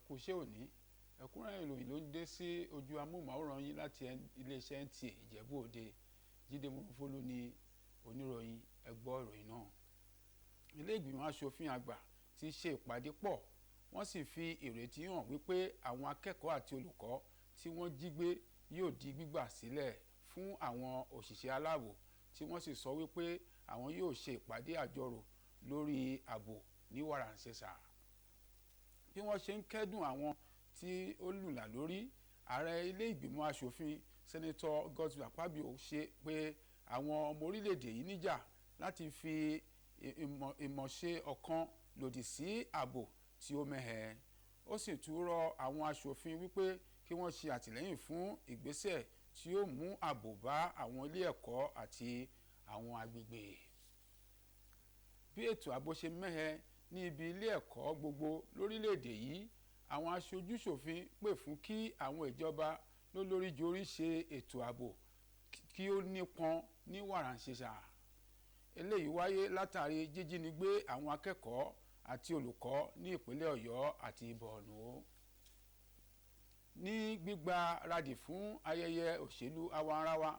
Kú iṣẹ́ òní. Ẹ̀kúnrẹ́rẹ́ ìròyìn ló ń dé sí ojú amóhùnmáwòrán yín láti iléeṣẹ́ NTA Ìjẹ̀bú Òde. Jídé Mọ́fólú ní oníròyìn. Ẹ gbọ́ ìròyìn náà. Ilé ìgbìmọ̀ asòfin àgbà ti ṣe ìpàdé pọ̀, wọ́n sì fi ìrètí hàn wípé àwọn akẹ́kọ̀ọ́ àti olùkọ́ tí wọ́n jí gbé yóò di gbígbà sílẹ̀ fún àwọn òṣìṣẹ́ aláàbò, tí wọ́n sì sọ wípé àwọn yóò ṣe ìpàdé àjọrò lórí ààbò ní wàràǹṣeṣà. Bí wọ́n ṣe ń kẹ́dùn àwọn tí ó lùlà lórí, ààrẹ ilé ìgbìmọ̀ asòfin, Senator Godswill Akpabio, ṣe pé àwọn ọmọ orílẹ̀-èdè yìí níjà láti fi ìmọ̀ ṣe ọ̀kan lòdì sí ààbò tí ó mẹ́hẹ. Ó sì tún rọ àwọn aṣòfin wípé kí wọ́n ṣe àtìlẹ́yìn fún ìgbésẹ̀ tí ó mú ààbò bá àwọn ilé ẹ̀kọ́ àti àwọn agbègbè. Bí ètò ààbò ṣe mẹ́hẹ ní ibi ilé ẹ̀kọ́ gbogbo lórílẹ̀-èdè yìí, àwọn aṣojúṣòfin pè fún kí àwọn ìjọba lólóríjorí ṣe ètò ààbò kí ó nípọn ní wàràǹṣeṣà. Eléyìí wáyé látàrí jíjínigbé àwọn akẹ́kọ̀ọ́ àti olùkọ́ ní ìpínlẹ̀ Ọ̀yọ́ àti Borno. Ní gbígbáradì fún ayẹyẹ òṣèlú àwaarawa,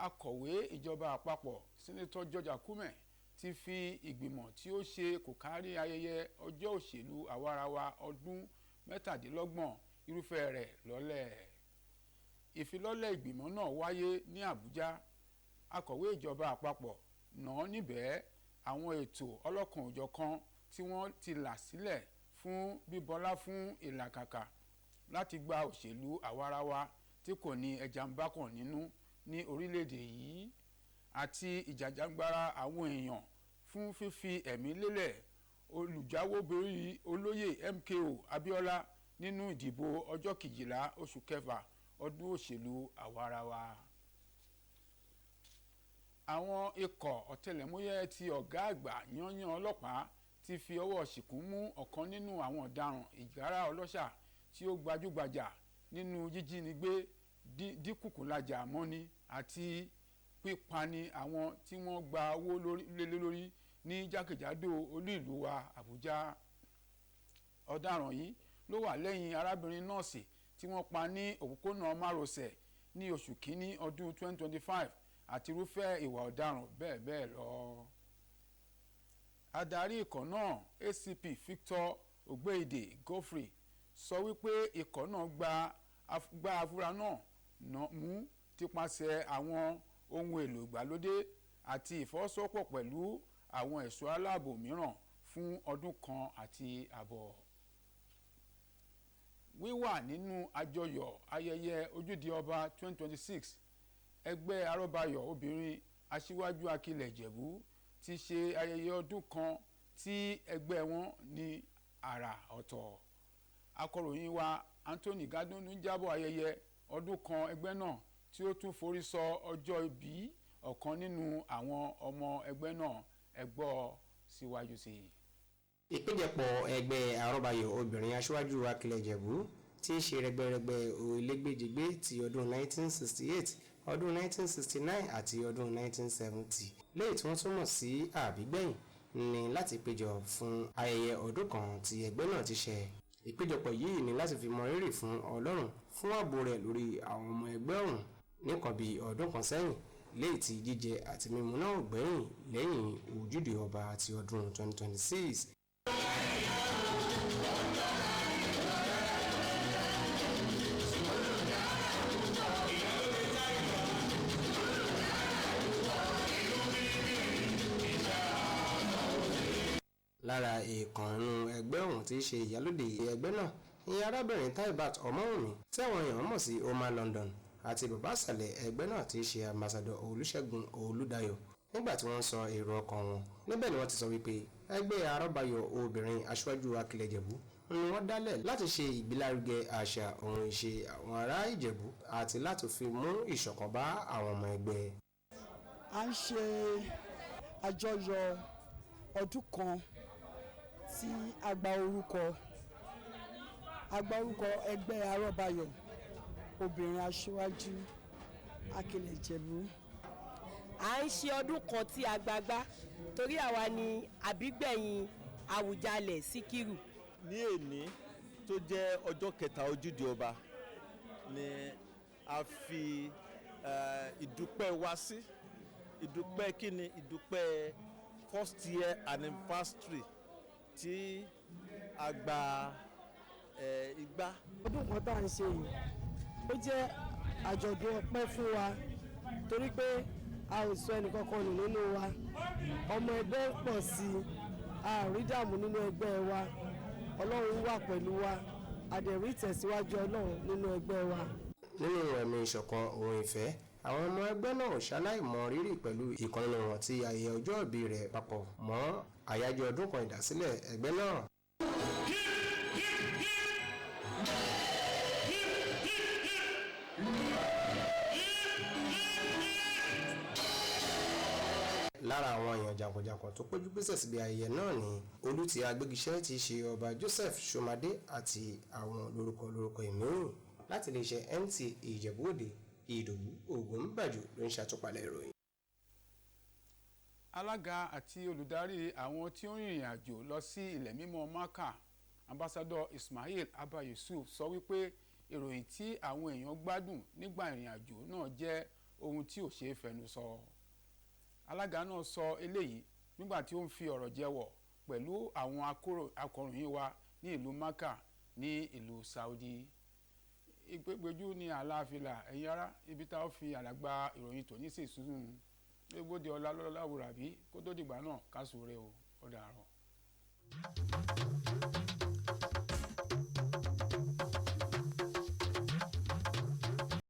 akọ̀wé ìjọba àpapọ̀, Senator George Akume, ti fi ìgbìmọ̀ tí ó ṣe kò kárí ayẹyẹ ọjọ́ òṣèlú àwaarawa ọdún 27 irúfẹ́ rẹ̀ lọ́lẹ̀. Ìfilọ́lẹ̀ ìgbìmọ̀ náà wáyé ní Àbújá. Akọ̀wé ìjọba àpapọ̀ náà níbẹ̀ àwọn ètò ọlọ́kan-ò-jọ̀kan tí wọ́n ti là sílẹ̀ fún bíbọlá fún ìlàkàkà láti gba òṣèlú àwaarawa tí kò ní ẹja ń bákàn nínú ní orílẹ̀-èdè yìí, àti ìjàjàngbara àwọn èèyàn fún fífi ẹ̀mí lélẹ̀ olùjáwóborí olóyè MKO Abiola nínú ìdìbò ọjọ́ 12 oṣù kẹfà ọdún òṣèlú àwaarawa. Àwọn ikọ̀ ọ̀tẹlẹ̀múyẹ́ ti ọ̀gá àgbà yányán ọlọ́pàá ti fi ọwọ́ ṣìkún mú ọ̀kan nínú àwọn ọ̀daràn ìgárá ọlọ́ṣà tí ó gbajúgbajà nínú jíjínigbé, dínkùkùnlájà mọ́ni àti pípani àwọn tí wọ́n gba owó lé lórí ní jákèjádò olú ìlú wa Àbújá. Ọ̀daràn yìí ló wà lẹ́yìn arábìnrin nọ́ọ̀sì tí wọ́n pa ní òpópónà márosẹ̀ ní oṣù kínní ọdún 2025 àti irúfẹ́ ìwà ọ̀daràn bẹ́ẹ̀ bẹ́ẹ̀ lọ. Adarí ikọ̀ náà, ACP Victor Ogbeide Godfrey, sọ wípé ikọ̀ náà gba afurasí náà mú tipasẹ̀ àwọn ohun èlò ìgbàlódé àti ìfọwọ́sowọ́pọ̀ pẹ̀lú àwọn ẹ̀ṣọ́ aláàbò mìíràn fún ọdún kan àti àbọ̀. Wíwà nínú àjọyọ̀ ayẹyẹ ojúde ọba 2026, ẹgbẹ́ Arọ́bayọ̀ obìnrin aṣíwájú Akilẹ̀ Ìjẹ̀bú ti ṣe ayẹyẹ ọdún kan tí ẹgbẹ́ wọn ní àrà ọ̀tọ̀. Akọ̀ròyìn wa Anthony Gadonu jábọ̀ ayẹyẹ ọdún kan ẹgbẹ́ náà tí ó tún forí sọ ọjọ́ ìbí ọ̀kan nínú àwọn ọmọ ẹgbẹ́ náà. Ẹ gbọ́ síwájú sí i. Ìpéjọpọ̀ ẹgbẹ́ Arọ́bayọ̀ obìnrin aṣíwájú Akilẹ̀ Ìjẹ̀bú tí í ṣe rẹgbẹrẹgbẹ elégbèjègbè ti ọdún 1968, ọdún 1969 àti ọdún 1970, léyìí tí wọ́n tún mọ̀ sí àbígbẹ̀yìn, ní láti péjọ fún ayẹyẹ ọdún kan tí ẹgbẹ́ náà ti ṣe. Ìpéjọpọ̀ yìí ní láti fi mọ rírì fún Ọlọ́run fún ààbò rẹ̀ lórí àwọn ọmọ ẹgbẹ́ ọ̀hún nìkan bíi ọdún kan sẹ́yìn, léyìí tí jíjẹ àti mímu náà ò gbẹ́yìn lẹ́yìn ojúde ọba ti ọdún 2026. Lára ìkànnù ẹgbẹ́ ọ̀hún tí í ṣe ìyálóde ẹgbẹ́ náà, ìyẹn arábìnrin Taibat Ọmọ́wùnmí tí àwọn èèyàn mọ̀ sí Oma London, àti bàbá àṣàlẹ̀ ẹgbẹ́ náà tí í ṣe Ambassador Olúṣẹ́gun Olúdáyọ̀, nígbà tí wọ́n ń sọ èrò ọkàn wọn níbẹ̀ ni wọ́n ti sọ wípé ẹgbẹ́ Arọ́bayọ̀ obìnrin aṣíwájú Akilẹ̀ Ìjẹ̀bú ni wọ́n dálẹ̀ láti ṣe ìgbélárugẹ àṣà òun ìṣe àwọn ará Ìjẹ̀bú àti láti fi mú ìṣọ̀kan bá àwọn ọmọ ẹgbẹ́. À ń ṣe àjọyọ̀ ọdún kan tí a gba orúkọ ẹgbẹ́ Arọ́bayọ̀ obìnrin aṣíwájú Akilẹ̀ Ìjẹ̀bú. À ń ṣe ọdún kan tí a gbagbá torí àwa ni àbígbẹ̀yìn Àwùjalẹ̀ Síkírù. Ní èní Tó jẹ́ ọjọ́ kẹta ojúde ọba ni a fi ìdúpẹ́ wa sí. Ìdúpẹ́ kí ni? Ìdúpẹ́ first year anniversary tí a gba igbá. Ọdún kan tá à ń ṣe yìí, ó jẹ́ àjọ̀dún ọpẹ́ fún wa, torí pé a ò sọ ẹnìkankan nù nínú wa. Ọmọ ẹgbẹ́ ń pọ̀ sí i, a ò rí dààmú nínú ẹgbẹ́ wa. Ọlọ́run wà pẹ̀lú wa, a dẹ̀ rí ìtẹ̀síwájú Ọlọ́run nínú ẹgbẹ́ wa. Nínú ẹ̀mí ìṣọ̀kan òun ìfẹ́, àwọn ọmọ ẹgbẹ́ náà ṣaláì mọ rírì pẹ̀lú ìkan nínú wọn tí ayẹyẹ ọjọ́ ìbí rẹ̀ papọ̀ mọ́ àyájọ́ ọdún kan ìdásílẹ̀ ẹgbẹ́ náà. Lára àwọn èèyàn jàǹkànjàǹkàn tó péjú pésẹ̀ síbi ayẹyẹ náà ni Olùtí Agbégiṣẹ́ tí í ṣe Ọba Joseph Ṣọmádé àti àwọn lórúkọ lórúkọ ìmíràn. Láti iléeṣẹ́ NTA Ìjẹ̀bú Òde, Ìdòwú Ògúnbàjò ló ń ṣàtúpalẹ̀ ìròyìn. Alága àti olùdarí àwọn tí ó ń rìnrìn àjò lọ sí ilẹ̀ mímọ́ Maka, Ambassador Ismail Abba Yusuf, sọ wípé ìròyìn tí àwọn èèyàn gbádùn nígbà ìrìn àjò náà jẹ́ ohun tí ò ṣeé fẹnu sọ. Alága náà sọ eléyìí nígbà tí ó ń fi ọ̀rọ̀ jẹ́wọ̀ pẹ̀lú àwọn akọ̀ròyìn wa ní ìlú Maka ní ìlú Saudi. Ìgbégbéjú ní àlàáfíà. Ẹ̀yin ará, ibi tá a fi àdàgbà ìròyìn tòní sì sùn egbòde ọlá lọ́lá wùrà bí kó tó dìgbà náà, ká sùn rẹ o, ó dàárọ̀.